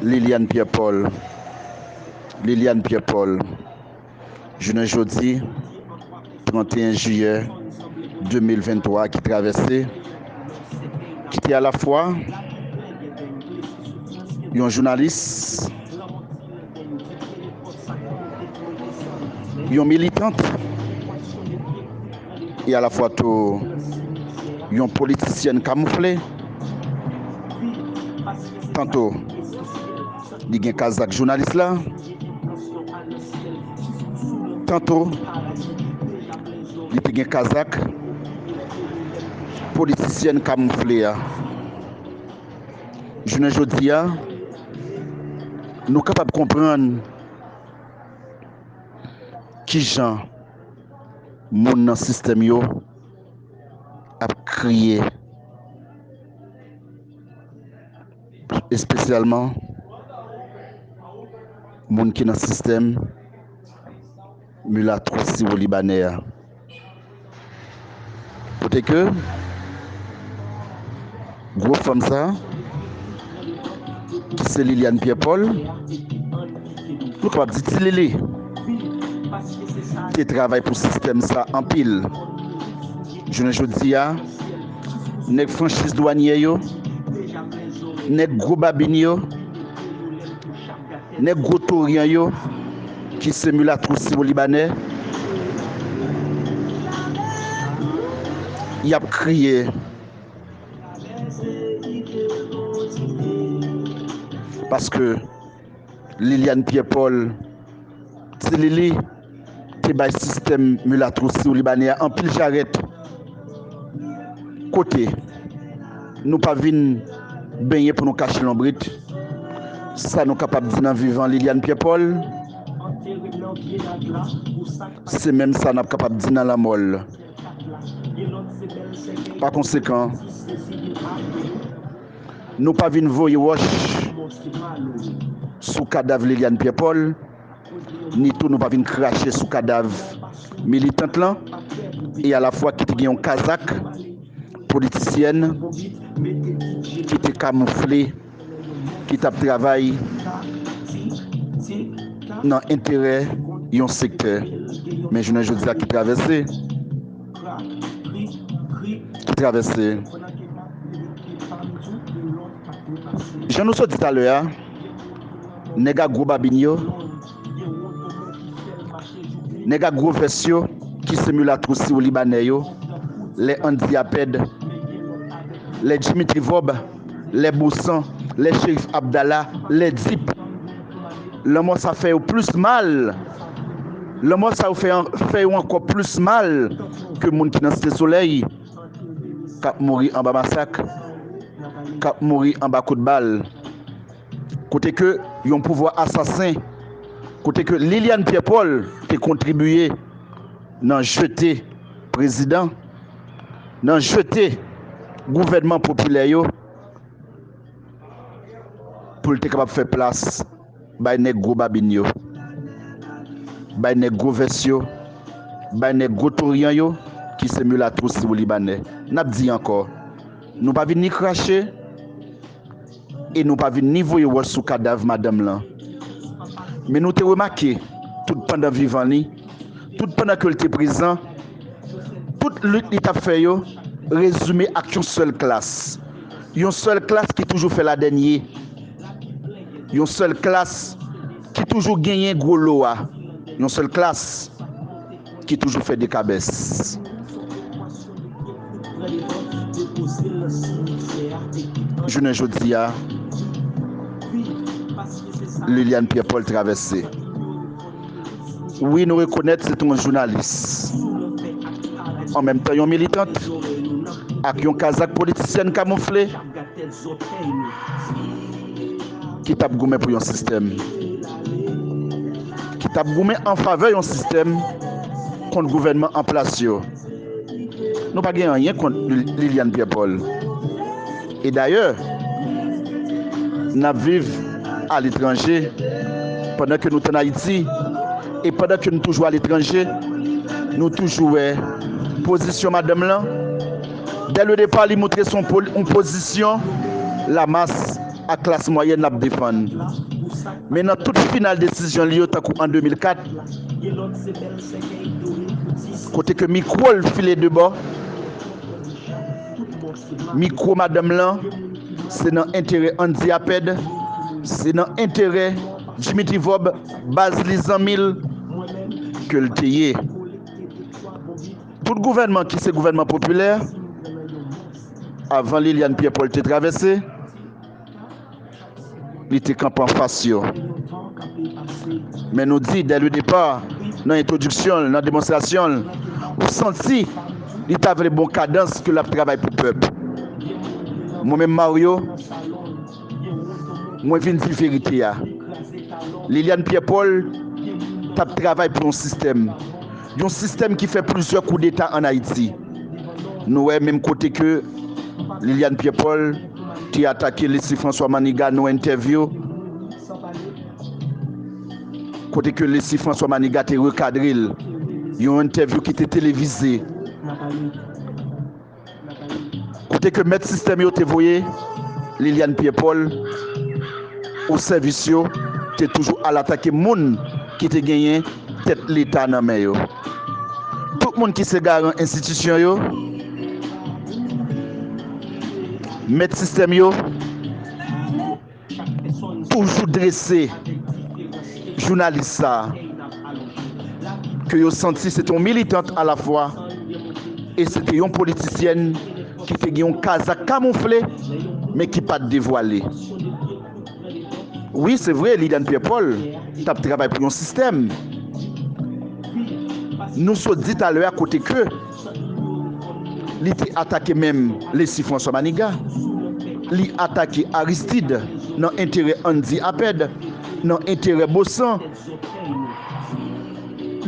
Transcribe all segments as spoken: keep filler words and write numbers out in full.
Liliane Pierre Paul. Liliane Pierre Paul. Jounen jodi, tranteyen jiyè de mil venntwa ki travèse, ki te alafwa yon jounalis, yon militant, e alafwa tou yon politisyèn kamoufle. Tanto li gen kazak jounalis la, tanto li te gen kazak politisyèn kamoufle a. Jounen jodi a, nou kapab konprann kijan moun nan sistèm yo ap kriye, espesyalman moun ki nan sistèm milatwo siwo libanè a. Kote ke gwo fanm sa, ki se Liliane Pierre Paul, nou kapab di Ti Lili, te travay pou sistèm sa anpil. Jounen jodi a, nèg franchiz dwanyè yo, nèg gwo babin yo, nèg gwo toryan yo, ki se milatwo siwo libanè, y ap kriye. Paske Liliane Pierre Paul, Ti Lili, te bay sistèm milatwo siwo libanè a anpil jarèt. Kote nou pa vin benyen pou nou kache lonbrit. Sa nou kapab di nan vivan Liliane Pierre Paul, se menm sa n ap kapab di nan lanmò l. Pa konsekan, nou pa vin voye wòch sou kadav Liliane Pierre Paul, ni tou nou pa vin krache sou kadav militant lan, e alafwa ki te gen yon kazak politisyèn ki te kamoufle, ki t ap travay nan enterè yon sektè. Men jounen jodi a ki travèse, ki travèse. Jan nou sot di talè a, nèg a gwo babin yo, nèg a gwo vès yo, ki se milatwo siwo libanè yo, lè Andy Apèd, lè Dimitri Vorbe, lè Bousan, lè Cherif Abdallah, lè Dip. Lanmò sa fè yo plis mal. Lanmò sa yo fè, fè yo ankò plis mal ke moun ki nan Site Solèy, k ap mouri anba masak, k ap mouri anba kout bal. Kote ke yon pouvwa asasen, kote ke Liliane Pierre Paul te kontribiye nan jete prezidan, nan jete gouvènman popilè yo, pou l te kapab fè plas bay nèg gwo babin yo, bay nèg gwo vès yo, bay nèg gwo toryan yo, ki se milatwo siwo libanè. N ap di ankò, nou pa vin ni krache, e nou pa vin ni voye wòch sou kadav madanm lan. Men nou te remake, tout pandan vivan li, tout pandan ke l te prezan, tout lit li t ap fè yo rezime ak yon sèl klas. Yon sèl klas ki toujou fè ladènye. Yon sèl klas ki toujou genyen gwo lo a. Yon sèl klas ki toujou fè dekabès. Jounen jodi a, Liliane Pierre Paul travèse. Wi, nou rekonèt se te yon jounalis, an menm tan yon militant. ak yon kazak politisyèn kamoufle ki t ap goumen pou yon sistèm, ki t ap goumen an favè yon sistèm kont gouvènman an plas yo. Nou pa gen anyen kont Lil- Liliane Pierre Paul. E dayè, n ap viv aletranje pandan ke nou t ann Ayiti. E pandan ke nou toujou aletranje, nou toujou wè pozisyon madanm lan. Dè le depa, li montre se yon poli- yon pozisyon lamas ak klas mwayèn l ap defann. Men nan tout final desizyon li yo, tankou an de mil kat, kote ke mikwo l file de bò, mikwo madanm lan, se nan enterè Andy Apèd, se nan enterè Dimitri Vorbe, baz li, zanmi l ke l te ye. Tout gouvènman ki se gouvènman popilè, avan Liliane Pierre Paul te travèse, li te kanpe anfas yo. Men nou di, dè le depa, nan entwodiksyon l, nan demonstrasyon l, ou santi li ta vle bon kadans ke l ap travay pou pèp. Mwen menm, Mario, mwen vin di verite a. Liliane Pierre Paul t ap travay pou yon sistèm. Yon sistèm ki fè plizyè koudeta ann Ayiti. Nou wè menm kote ke Liliane Pierre Paul te atake Leslie François Manigat nan yon entèvyou, kote ke Leslie François Manigat te rekadre l, yon entèvyou ki te televize. Kote ke mèt sistèm yo te voye Liliane Pierre Paul o sèvis yo, te toujou al atake moun ki te genyen tèt leta nan men yo. Tout moun ki se garan enstitisyon yo, mèt sistèm yo, toujou drese jounalis sa a, ke yo santi se te yon militant alafwa e se te yon politisyèn ki te gen yon kazak kamoufle, men ki pa t devwale. Wi, se vre, Liliane Pierre Paul t ap travay pou yon sistèm. Nou sot di talè a kote ke li te atake menm Leslie François Manigat. Li atake Aristide nan enterè Andy Apèd, nan enterè Bosan,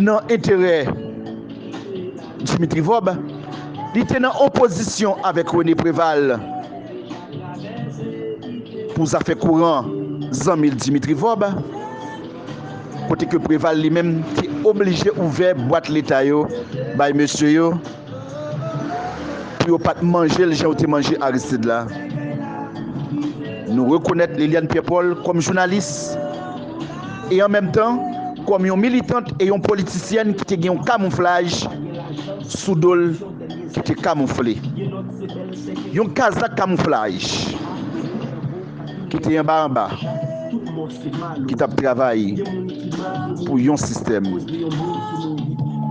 nan enterè Dimitri Vorbe. Li te nan opozisyon avèk René Préval pou zafè kouran zanmi l Dimitri Vorbe, kote ke Préval li menm te oblije ouvè bwat leta yo bay mesye yo, pou yo pa t manje l jan yo te manje Aristide la. Nou rekonèt Liliane Pierre Paul kòm jounalis e an menm tan kòm yon militant e yon politisyèn ki te gen yon kamouflaj sou do l ki te kamoufle. Yon kazak kamouflaj ki te anba anba, ki t ap travay pou yon sistèm.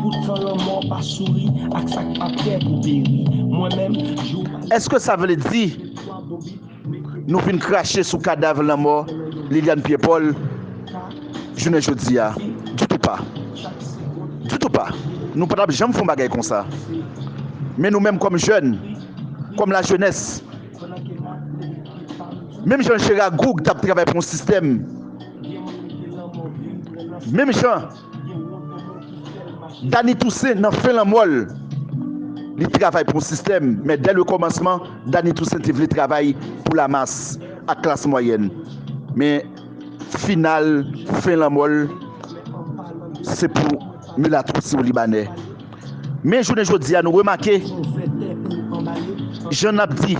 Poutan lanmò pa souri ak sa k pa prè pou peri. Mwen menm, jou pa Èske sa vle di nou vin krache sou kadav lanmò Liliane Pierre Paul jounen jodi a? Ditou pa. Ditou pa. Nou pa t ap janm fè yon bagay konsa. Men nou menm kòm jèn, kòm lajenès, menm jan Gérard Gourgue t ap travay pou yon sistèm, menm jan Dany Toussaint nan fen lanmò l, li travay pou yon sistèm, men dè le kòmansman, Dany Toussaint te vle travay pou lamas ak klas mwayèn. Men final, fen lanmò l, se pou milatris yo libanè. Men jounen jodi a, nou remake, jan n ap di,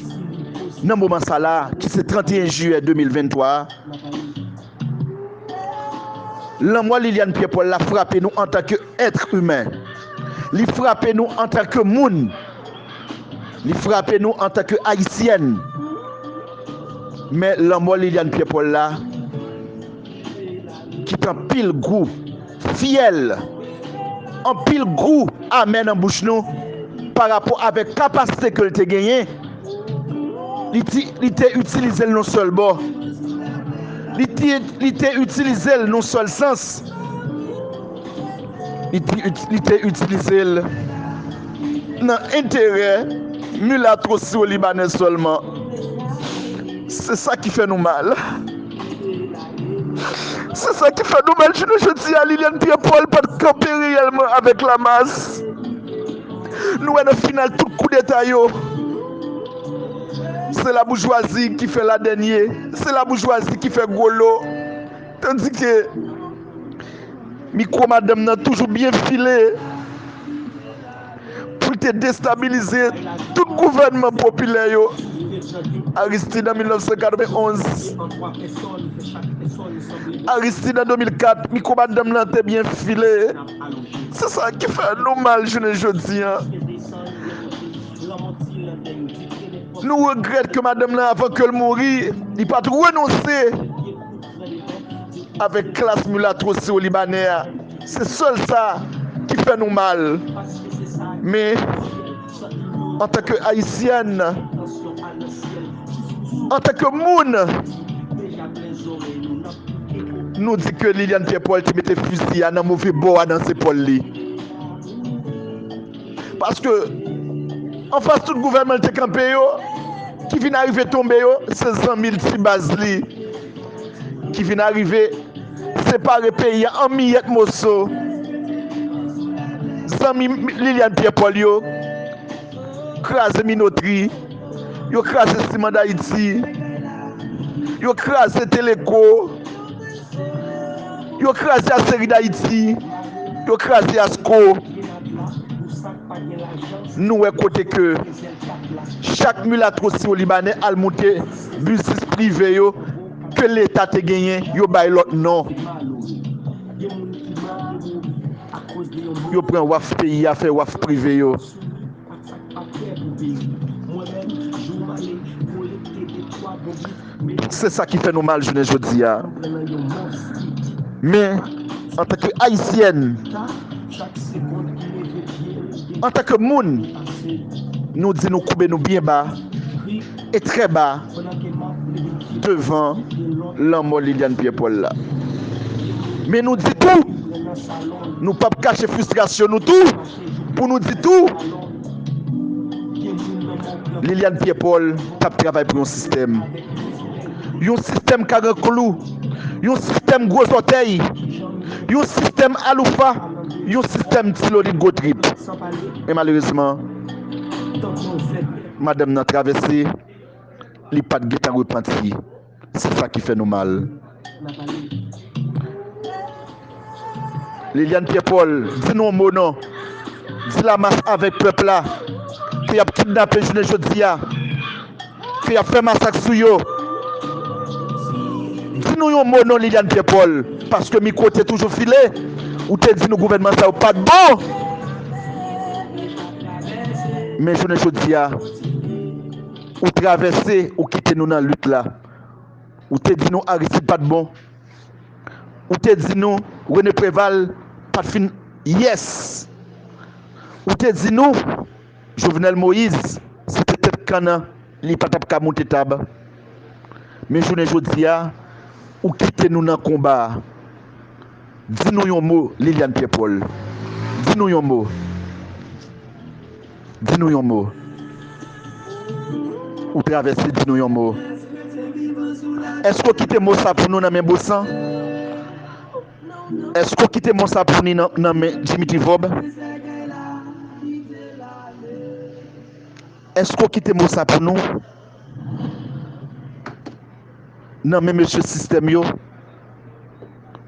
nan moman sa la, ki se trannteyen jiyè de mil venntwa a, lanmò Liliane Pierre Paul la frape nou antanke èt imen. Li frape nou antanke moun. Li frape nou antanke ayisyèn. Men lanmò Liliane Pierre Paul la kite anpil gou fyèl, anpil gou amè nan bouch nou pa rapò avèk kapasite ke l te genyen. Li ti, li te itilize l yon sèl bò. Li te, li te itilize l yon sèl sans. Li te, li te itilize l nan enterè milato siwo libanè sèlman. Se sa ki fè nou mal. Se sa ki fè nou mal jounen jodi a. Liliane Pierre Paul pa t kanpe reyèlman avèk lamas. Nou wè nan final tout koudeta yo, se laboujwazi ki fè ladènye. Se laboujwazi ki fè gwo lo. Tandike mikwo madanm nan toujou byen file pou l te destabilize tout gouvènman popilè yo. Aristide an mil nèf san katrevenn onz, Aristide an de mil kat, mikwo madanm nan te byen file. Se sa ki fè nou mal jounen jodi a. Nou regrèt ke madanm nan, avan ke l mouri, li pa t renonse avèk klas milato siwo libanè a. Se sèl sa ki fè nou mal. Men, antanke ayisyèn, antanke moun, nou di ke Liliane Pierre Paul te mete fizi a nan move bò a nan zepòl li. Paske anfas tout gouvènman l te kanpe yo, ki vin arive tonbe yo, se zanmi l, ti baz li, ki vin arive separe peyi a an miyèt moso. Zanmi Liliane Pierre Paul yo kraze Minotri, yo kraze Siman Dayiti, yo kraze Teleco, yo kraze Aceri Dayiti, yo kraze Asco. Nou wè kote ke chak milato siwo libanè al moute biznis prive yo ke Leta te genyen, yo bay lòt non. Yo pran waf peyi a, fè waf prive yo. Se sa ki fè nou mal jounen jodi a. Men, antanke Ayisyèn, antanke moun, nou di nou koube nou byen ba e trè ba devan lanmò Liliane Pierre Paul la. Men nou di tou, nou p ap kache fristrasyon nou tou, pou nou di tou, Liliane Pierre Paul t ap travay pou yon sistèm. Yon sistèm karanklou, yon sistèm gwo zòtèy, yon sistèm aloufa, yon sistèm ti lolit gwo trip. Men malerezman, madanm nan travèse, li pa t gentan repanti. Se sa ki fè nou mal. Liliane Pierre Paul, di nou yon mo non. Di lamas avèk pèp la ke y ap kidnape jounen jodi a, ke y ap fè masak sou yo. Di nou yon mo non, Liliane Pierre Paul, paske mikwo te toujou file. Ou te di nou gouvènman sa yo pa t bon. Men jounen jodi a, ou travèse, ou kite nou nan lit la. Ou te di nou Aristide pa t bon. Ou te di nou René Préval pa t fin yès. Ou te di nou Jovenel Moïse, se te tèt kannan, li pa t ap ka moute tab. Men jounen jodi a, ou kite nou nan konba a. Di nou yon mo, Liliane Pierre Paul. Di nou yon mo. Di nou yon mo. Ou travèse, di nou yon mo. Èske w kite mo sa pou nou nan men Bosan? Èske w kite mo sa pou nou nan, nan men Dimitri Vorbe? Èske w kite mo sa pou nou nan men mesye sistèm yo,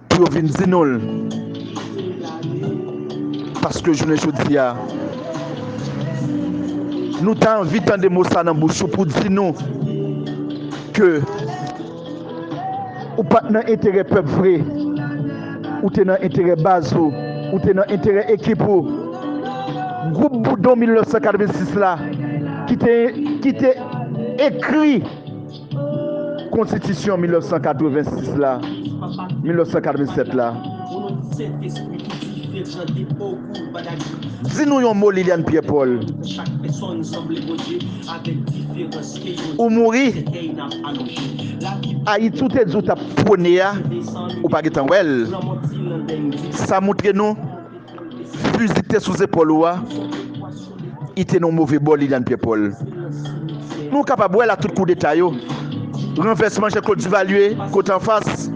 pou yo vin di nou l? Paske jounen jodi a, nou ta anvi tande mo sa nan bouch ou pou di nou ke ou pa t nan enterè pèp vre. Ou te nan enterè baz ou. Ou te nan enterè ekip ou. Gwoup Boudon mil nèf san katrevensis la, ki te, ki te ekri Konstitisyon mil nèf san katrevensis la, mil nèf san katrevennsèt la. Di nou yon mo, Liliane Pierre Paul. Ou mouri. Ayiti ou te di ou t ap pwone a, ou pa gentan wè l. Sa montre nou, fizi k te sou zepòl ou a, Li te nan yon move bò, Liliane Pierre Paul. Nou kapab wè la tout koudeta yo. Ranvèsman Jean Claude Duvalier, kote anfas.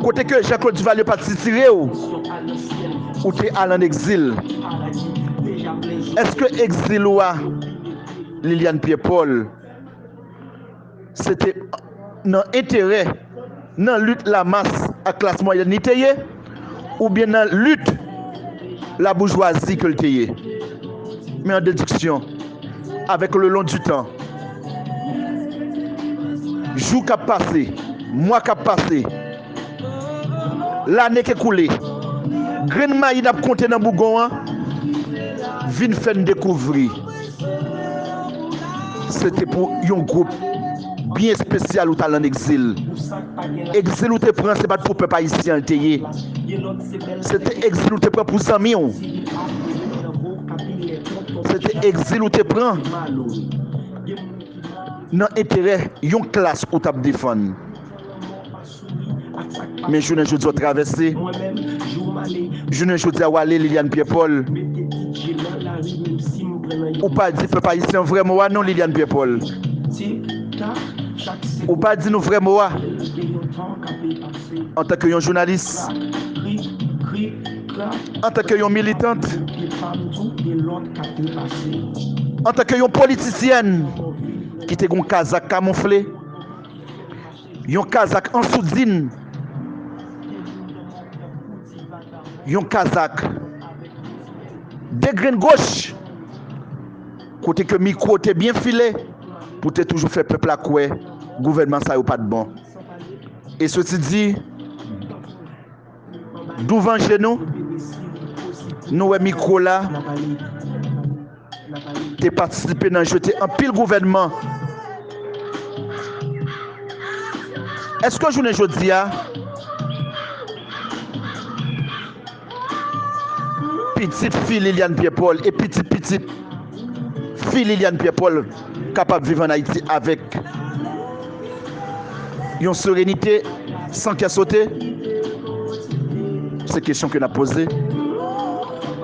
Kote ke Jean Claude Duvalier pa t sitire w, ou te al ann egzil. Èske egzil ou a, Liliane Pierre Paul, se te nan enterè, nan lit lamas ak klas mwayèn li te ye, oubyen nan lit laboujwazi ke l te ye? Men an dediksyon, avèk le long du temps, jou k ap pase, mwa k ap pase, lane k ekoule, grenn mayi n ap konte nan bougon an vin fè n dekouvri se te pou yon gwoup byen espesyal ou t al ann egzil. Egzil ou te pran, se pa t pou pèp ayisyen an l te ye. Se te egzil ou te pran pou zanmi w. Se te egzil ou te pran nan enterè yon klas ou t ap defann. Men jounen jodi a w travèse. Jounen jodi a w ale, Liliane Pierre Paul. Ou pa di pèp ayisyen vrè mo a non, Liliane Pierre Paul. Ou pa di nou vrè mo a. Antanke yon jounalis, antanke yon militant, antanke yon politisyèn ki te gen yon kazak kamoufle, yon kazak an soudin, yon kazak de grenn goch, kote ke mikwo te byen file pou te toujou fè pèp la kwè gouvènman sa yo pa t bon. E soti di, douvan je nou, nou wè mikwo la te patisipe nan jete anpil gouvènman. Èske jounen jodi a, pitit fi Liliane Pierre Paul e pitit pitit fi Liliane Pierre Paul kapab viv ann Ayiti avèk yon serenite, san kè sote? Se kesyon ke n ap poze.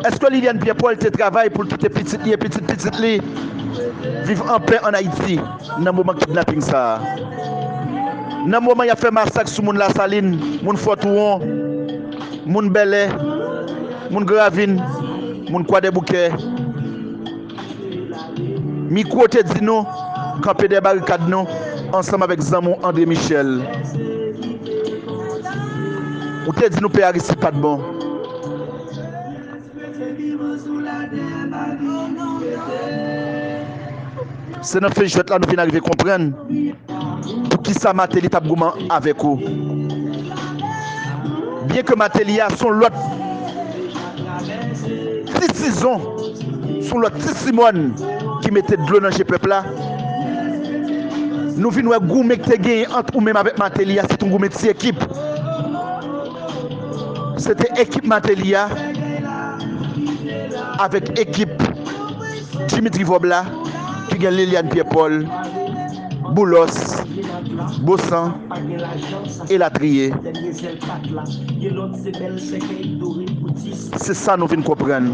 Èske Liliane Pierre Paul te travay pou l kite pitit li e pitit pitit li viv anpè ann Ayiti nan moman kidnaping sa a? Nan moman y ap fè masak sou moun Lasalin, moun Fò Touwon, moun Bèlè, moun Gran Ravin, moun Kwadèboukè, mikwo te di nou kanpe dèyè barikad nou ansanm avèk zanmi w André Michel. Ou te di nou pè Aristide pa t bon. Se nan fen jwèt la nou vin arive konprann poukisa Martelly t ap goumen avèk ou. Byenke Martelly a se yon lòt ti sizon, se yon lòt ti simòn ki mete dlo nan je pèp la, nou vin wè goumen ki te genyen ant ou menm avèk Martelly a, se t yon goumen ti ekip. Se te ekip Martelly a avèk ekip Dimitri Vorbe la, ki gen Liliane Pierre Paul, Boulos, Bosan, elatriye. Se sa nou vin konprann.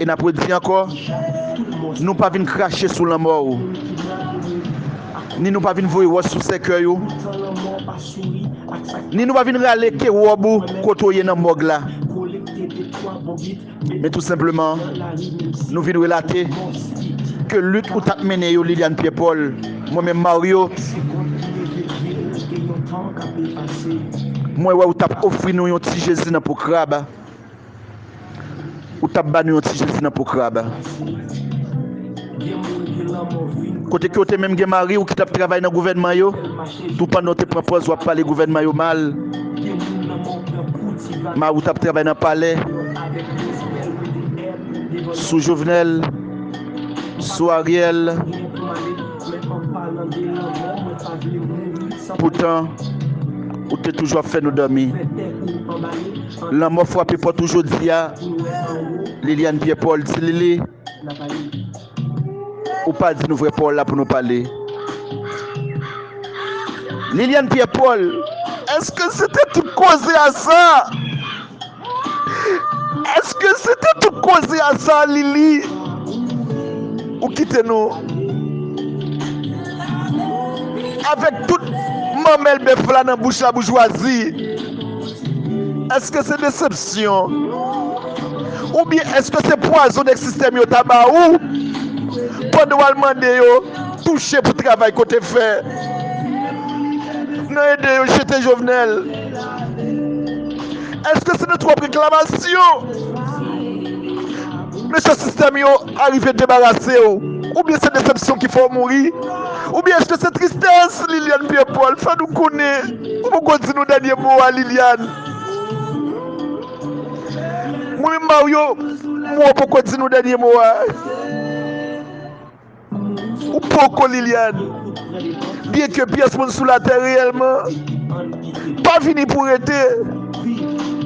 E n ap redi ankò, nou pa vin krache sou lanmò w, ni nou pa vin voye wòch sou sèkèy ou, ni nou pa vin rale ke wòb ou kote w ye nan mòg la. Men tou senpleman, nou vin relate ke lit ou t ap mennen yo, Liliane Pierre Paul, mwen menm Mario, mwen wè ou t ap ofri nou yon ti Jezi nan po krab. Ou t ap ba nou yon ti Jezi nan po krab. Kote ke w te menm gen mari w ki t ap travay nan gouvènman yo, tou pandan w te pran pòz w ap pale gouvènman yo mal. Mari w t ap travay nan palè, sou Jovenel, sou Ariel. Poutan, ou te toujou ap fè nou dòmi. Lanmò frape pòt ou jodi a, Liliane Pierre Paul, Ti Lili. Ou pa di nou vrè pawòl la pou nou pale. Liliane Pierre Paul, èske se te tout koze a sa? Èske se te tout koze a sa, Lili? Ou kite nou avèk tout manmèl bèf la nan bouch laboujwazi. Èske se desepsyon? Oubyen èske se pwazon nèg sistèm yo ta ba ou pandan w al mande yo touche pou travay ke w te fè nan ede yo jete Jovenel? Èske se nan twòp reklamasyon mesye sistèm yo a rive debarase w? Oubyen se desepsyon ki fè w mouri? Oubyen èske se tristès? Liliane Pierre Paul, fè nou konnen. Ou poko di nou dènye mo a, Liliane. Mwen menm Mario, mwen poko di nou dènye mo a. Ou poko, Liliane. Byenke pyès moun sou latè reyèlman pa vini pou rete,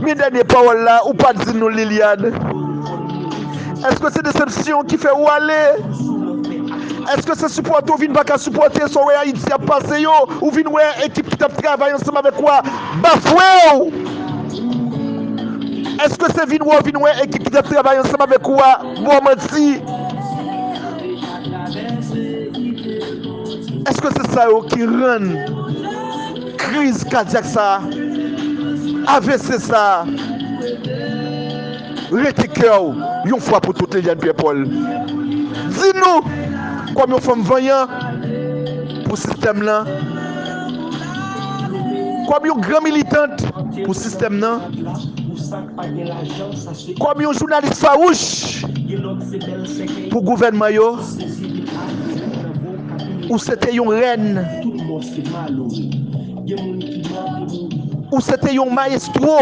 men dènye pawòl la, ou pa di nou, Liliane. Èske se desepsyon ki fè ou ale? Èske se sipòte ou vin pa ka sipòte sa w wè Ayiti ap pase yo? Ou vin wè ekip ki t ap travay ansanm avèk ou a bafwe w? Èske se vin wè w vin wè ekip ki t ap travay ansanm avèk ou a ba w manti? Èske se sa yo ki rann kriz kadyak sa a, A V C sa a, rete kè w yon fwa pou tout, Liliane Pierre Paul? Di nou, kòm yon fanm vanyan pou sistèm nan, kòm yon gran militant pou sistèm nan, kòm yon jounalis fawouch pou gouvènman yo, ou se te yon rèn, ou se te yon mayestwo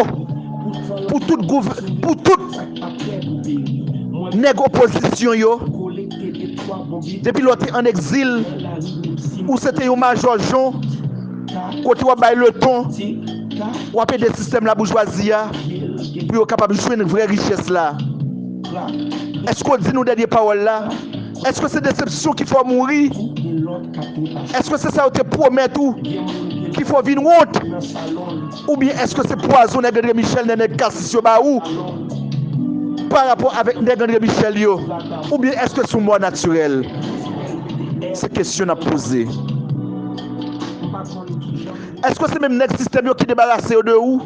pou tout gouv-, pou tout nèg opozisyon yo. Depi lè w te ann egzil, ou se te yon majò jon, kote w ap bay leton, w ap ede sistèm laboujwazi a pou yo kapab jwenn vrè richès la. Èske w di nou dènye pawòl la? Èske se desepsyon ki fè w mouri? Èske se sa yo te pwomèt ou ki fè w vin wont? Oubyen èske se pwazon nèg André Michel nan nèg Cassis yo ba ou pa rapò avèk nèg André Michel yo? Oubyen èske se yon mò natirèl? Se kesyon n ap poze. Èske se menm nèg sistèm yo ki debarase yo de ou?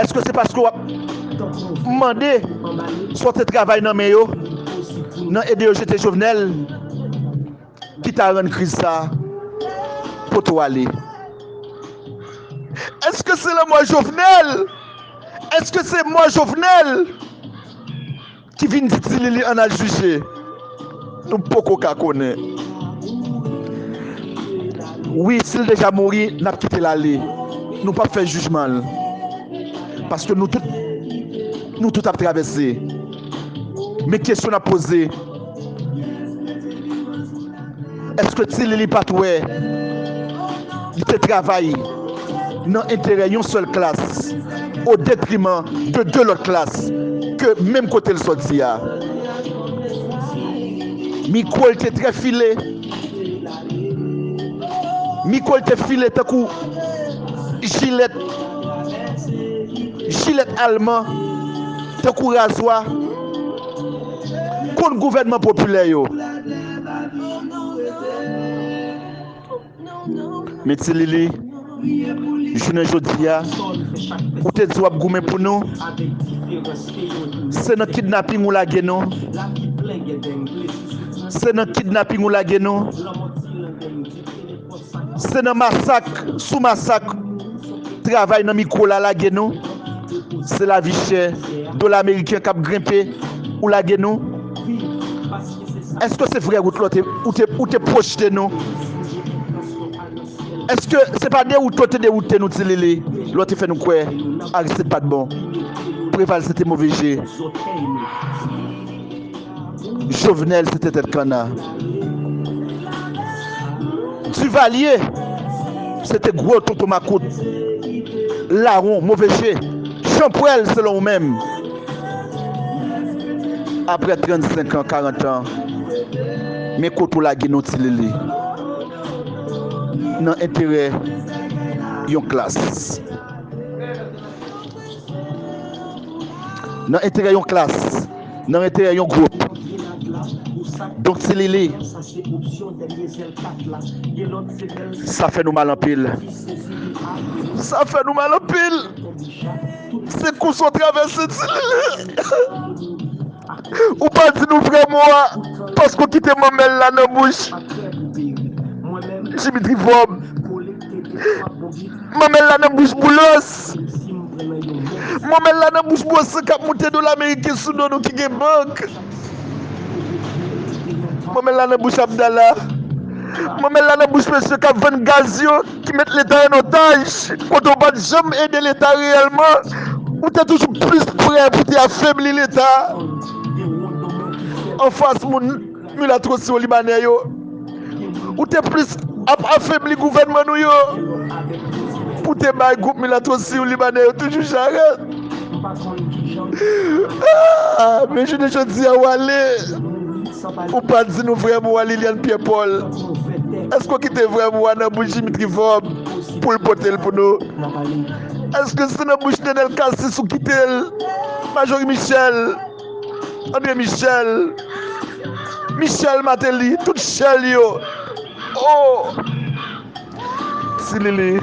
Èske se paske w ap mande sa w te travay nan men yo nan ede yo jete Jovenel ki ta rann kriz sa a pote w ale? Èske se lanmò Jovenel? Èske se mò Jovenel ki vin di Ti Lili ann al jije? Nou poko ka konnen. Wi, si l deja mouri, n ap kite l ale. Nou p ap fè jijman l. Paske nou tout, nou tout ap travèse. Men kesyon n ap poze, èske Ti Lili pa t wè li te travay nan enterè yon sèl klas, o detriman de de lòt klas ke menm kote l sòti a? Mikwo l te trè file. Mikwo l te file tankou jilèt, jilèt alman, tankou razwa kont gouvènman popilè yo. Men Ti Lili, jounen jodi a, ou te di w ap goumen pou nou. Se nan kidnaping ou lage nou. Se nan kidnaping ou lage nou. Se nan masak sou masak, travay nan mikwo la lage nou. Se lavi chè, dola ameriken k ap grenpe, ou lage nou. Èske se vrè wout la ou te, ou te, ou te pwojte nou? Èske se pa dewoute ou te dewoute nou, Ti Lili, lè w te fè nou kwè Aristide pa t bon? Preval se te move je. Jovenel se te tèt kanna. Duvalier se te gwo tonton makout, lawon, move je, chanpwèl selon ou menm. Apre trannsenk an, karant an, men kote w lage nou, Ti Lili, nan enterè yon klas. Nan enterè yon klas, nan enterè yon gwoup, Donk, Ti Lili, sa fè nou mal anpil. Sa fè nou mal anpil. Se konsa w travèse, Ti Lili. Ou pa di nou vrè mo a, paske w kite manmèl la nan bouch Dimitri Vorbe. Manmèl la nan bouch Boulos. Manmèl la nan bouch Boulos k ap moute do Lameriken sou do nou ki gen bank. Manmèl la nan bouch Abdala. Manmèl la nan bouch mesye k ap vann gaz yo, ki met Leta an otaj. Kote w pa t janm ede Leta reyèlman, ou te toujou plis prè pou te afebli Leta anfas moun milatwo siwo libanè yo. Ou te plis ap afebli gouvènman nou yo pou te bay gwoup milatwo siwo libanè yo toujou jarèt. Ah, men jounen jodi a, w ale. Ou pa di nou vrè mo a, Liliane Pierre Paul. Èske w kite vrè mo a nan bouch Dimitri Vorbe pou l pote l pou nou? Èske se nan bouch Nenel Cassy ou kite l? Majorie Michel, André Michel, Michel Martelly, tout chèl yo. Oh! Ti Lili,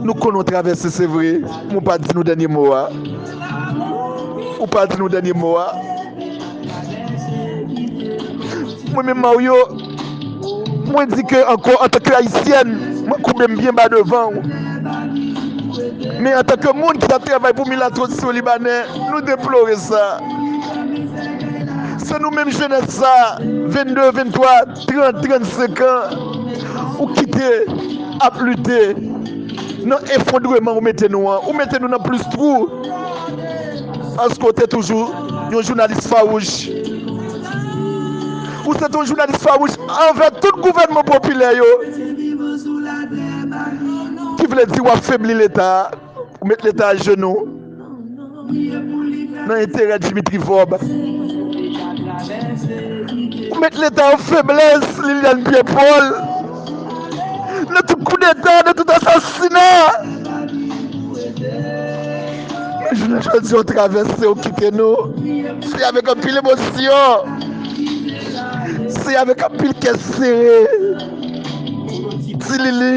nou konnen w travèse, se vre, men w pa di nou dènye mo a. Ou pa di nou dènye mo a. Mwen menm, Mario, mwen di ke ankò, antanke Ayisyèn, mwen koube m byen ba devan w. Men antanke moun ki t ap travay pou milatwo siwo libanè, nou deplore sa. Se nou menm jenès sa, vennde, venntwa, trant, trannsenk an, ou kite ap lite nan efondreman ou mete nou an. Ou mete nou nan plis twou. Paske w te toujou yon jounalis fawouch. Ou se te yon jounalis fawouch anvè tout gouvènman popilè yo. Ki vle di w ap febli Leta. Ou met Leta ajenou nan enterè Dimitri Vorbe. Ou met Leta an feblès, Liliane Pierre Paul. Nan tout koudeta, nan tout asasina. Men jounen jodi a, w travèse, w kite nou. Se avèk anpil emosyon. Se avèk anpil kè sere. Ti Lili.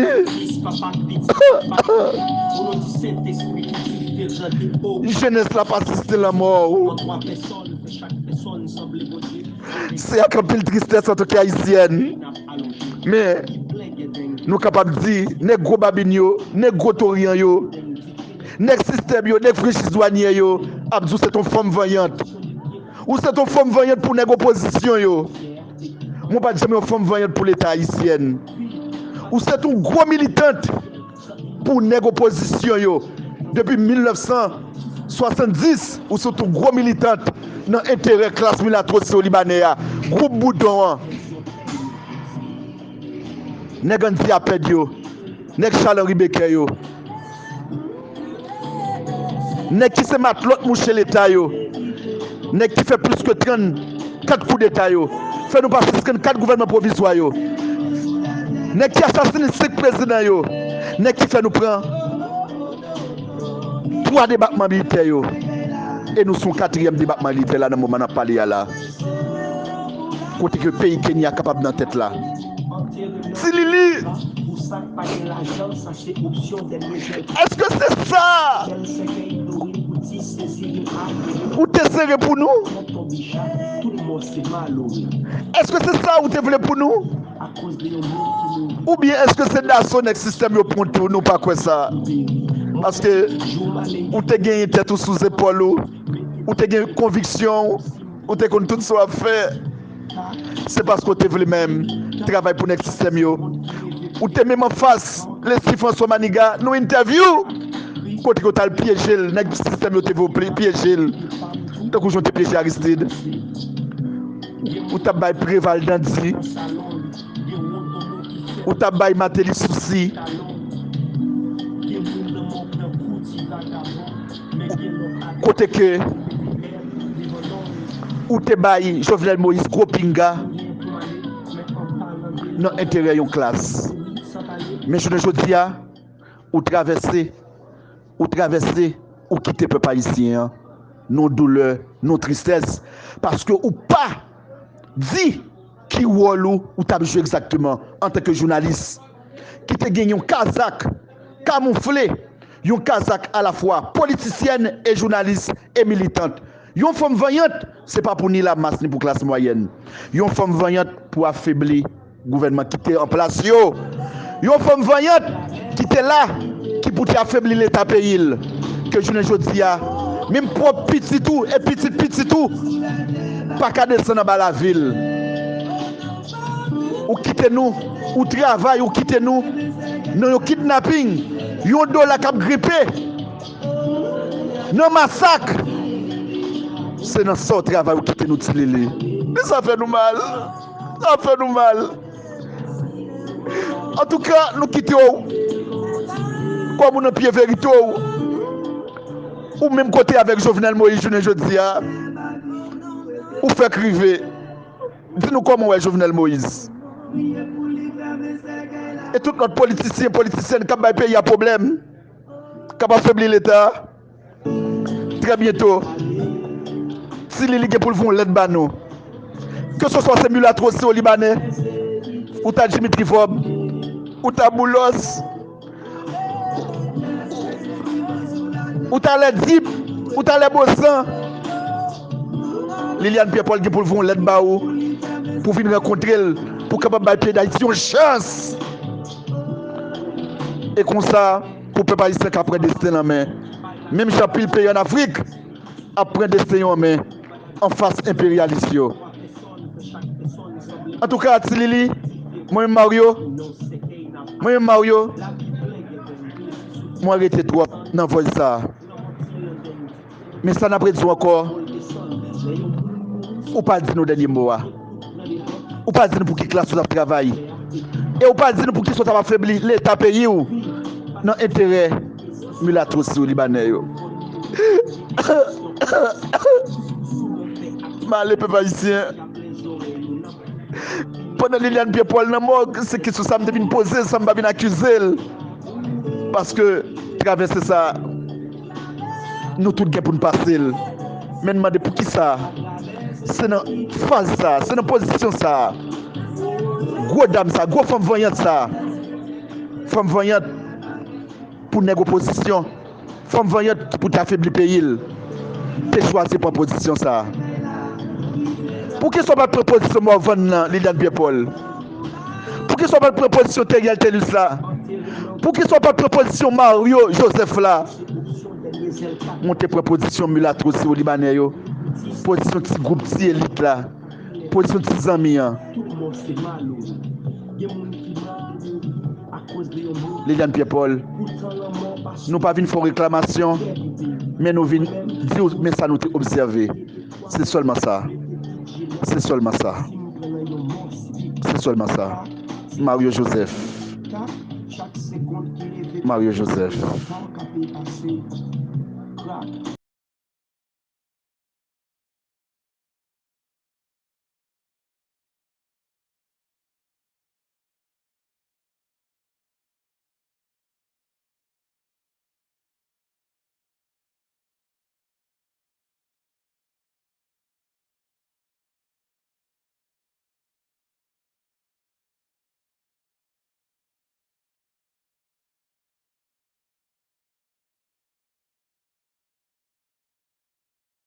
Jenès la pa asiste lanmò w. Se ak anpil tristès antanke Ayisyèn. Men, nou kapab di, nèg Gwo Babin yo, nèg Gwo Toryan yo, nèg sistèm yo, nèg franchiz dwanyè yo ap di w se t on fanm vanyant. Ou se t on fanm vanyant pou nèg opozisyon yo. Mwen pa t janm yon fanm vanyant pou Leta ayisyèn. Ou se t on gwo militant pou nèg opozisyon yo. Depi mil nèf san swasanndis, ou se t on gwo militant nan enterè klas milatwo siwo libanè a. Gwoup Boudon an. Nèg Andy Apèd yo. Nèg Charles Henri Becker yo. Nèg ki se matlòt mouche Leta yo. Nèg ki fè plis ke trannkat koudeta yo. Fè nou pase trannkat gouvènman pwovizwa yo. Nèg ki asasinen senk prezidan yo. Nèg ki fè nou pran twa debakman militè yo. E nou sou katriyèm debakman militè la nan moman n ap pale a la. Kote ke peyi Kenya kapab nan tèt la. Ti Lili! Èske se sa ou te sere pou nou? Èske se sa ou te vle pou nou? Oubyen èske se daso nèg sistèm yo pran tou, nou pa kwè sa? Paske ou te genyen tèt ou sou zepòl ou, ou te gen konviksyon w, ou te konn tout sa w ap fè. Se paske w te vle menm travay pou nèg sistèm yo. Ou te menm anfas Leslie François Manigat, nou entèvyou. Kote ke w t al pyeje l, nèg sistèm yo te vle w pye-, pyeje l. Tankou jan w te pyeje Aristide. Ou t ap bay Preval dandi. Ou t ap bay Martelly sousi. Kote ke ou te bay Jovenel Moïse gwo pinga nan enterè yon klas. Men jounen jodi a, ou travèse, ou travèse, ou kite pèp ayisyen an. Non doulè, non tristès, paske ou pa di ki wòl ou, ou t ap jwe egzakteman antanke jounalis ki te gen yon kazak kamoufle, yon kazak alafwa politisyèn e jounalis e militant. Yon fanm vanyant, se pa pou ni lamas ni pou klas mwayèn. Yon fanm vanyant pou afebli gouvènman ki te an plas yo. Yon fanm vanyant ki te la, ki pou te afebli leta peyi l. Ke jounen jodi a, menm pwòp pitit ou e pitit pitit ou pa ka desann anba lavil. Ou kite nou, ou travay, ou kite nou nan yon kidnaping, yon dola k ap gripe, nan masak. Se nan sa w travay ou kite nou, Ti Lili. E sa fè nou mal. Sa fè nou mal. Antouka, nou kite w kòm ou nan pye verite w. Ou menm kote avèk Jovenel Moïse jounen jodi a. Ou fèk rive. Di nou kòman w wè Jovenel Moïse. E tout lòt politisyen, politisyèn k ap bay peyi a pwoblèm, k ap afebli leta. Trè byento, Ti Lili gen pou l voye yon lèt ba nou. Ke se swa se Mulatrosio Libanè, ou ta Dimitri Vorbe, ou ta Boulos, ou ta Lèdip, ou ta Lèbozan. Liliane Pierre Paul gen pou l voye yon lèt ba ou, pou vin rankontre l, pou kapab bay peyi Dayiti yon chans. E konsa, pou pèp ayisyen ka pran desten l an men. Menm jan pil peyi ann Afrik ap pran desten yo an men anfas enperyalis yo. Antouka, Ti Lili, mwen menm Mario, mwen menm Mario, mwen rete twòp nan vòy sa a. Men sa n ap redi w ankò, ou pa di nou dènye mo a. Ou pa di nou pou ki klas ou t ap travay. E ou pa di nou pou ki sa w t ap afebli leta peyi w nan enterè milatwo siryo libanè yo. M ale, pèp ayisyen. Pandan Liliane Pierre Paul nan mòg, se kesyon sa m te vin poze, san m pa vin akize l. Paske travèse sa, nou tout gen pou n pase l. Men n mande poukisa se nan faz sa, se nan pozisyon sa, gwo dam sa, gwo fanm vanyant sa, fanm vanyant pou nèg opozisyon, fanm vanyant ki pou te afebli peyi l, te chwazi pran pozisyon sa a. Poukisa w pa t pran pozisyon Morvan nan, Liliane Pierre Paul? Poukisa w pa t pran pozisyon Theriel Thelus la? Poukisa w pa t pran pozisyon Mario Joseph la? Mwen te pran pozisyon milatwo siryo libanè yo, pozisyon ti gwoup, ti elit la, pozisyon ti zanmi an. Liliane Pierre Paul, nou pa vin fè w reklamasyon, men nou vin di w men sa nou te obsève. Se sèlman sa. Se sèlman sa. Se sèlman sa. Mario Joseph. Mario Joseph.